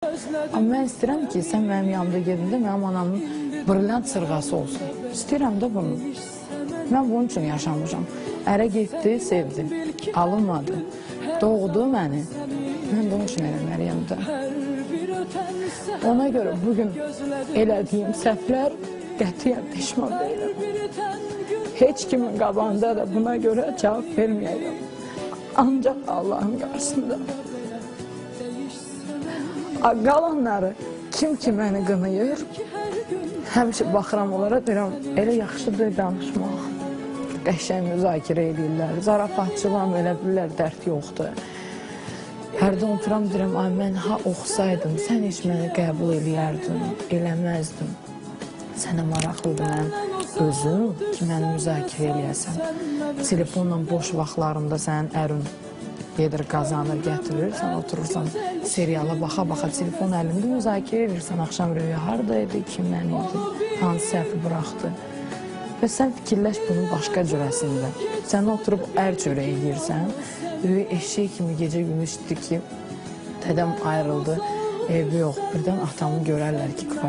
Amma mən istəyirəm ki, sən mənim yanımda gedəndə mənim anamın brilliant sırğası olsun. İstəyirəm də bunu. Mən bunun üçün yaşamışam. Ərə getdi, sevdi. Alınmadı. Doğdu məni. Mən bunun üçün eləməliyəm də. Ona görə bugün elədiyim səhvlər qətiyyən peşman deyiləm. Heç kimin qabağında da buna görə cavab verməyəcəm. Ancaq Allahın qarşısında. Qalanları kim ki məni qınayır, həmişə baxıram onlara, deyirəm, elə yaxşıdır danışmaq. Qəşəng müzakirə eləyirlər, zarafatçılam elə bilirlər, dərd yoxdur. Hərdən oturam, deyirəm, ay mən ha oxusaydım, sən heç məni qəbul eləyərdin, eləməzdim. Sənə maraqlıdır mənim özüm ki, məni müzakirə eləyəsən. Telefonla boş vaxtlarında sənin ərin gedir, qazanır, gətirir, sən oturursan seriala baxa-baxa telefon əlində müzakirə edirsən, axşam Röya haradaydı, kimlə idi, hansı səhvi buraxdı. Və sən fikirləş bunun başqa cürəsində. Sən oturub ər çörəyi yeyirsən, Röya eşək kimi gecə gündüz ki, dədəm ayrıldı, evi yox, birdən atamı görərlər ki,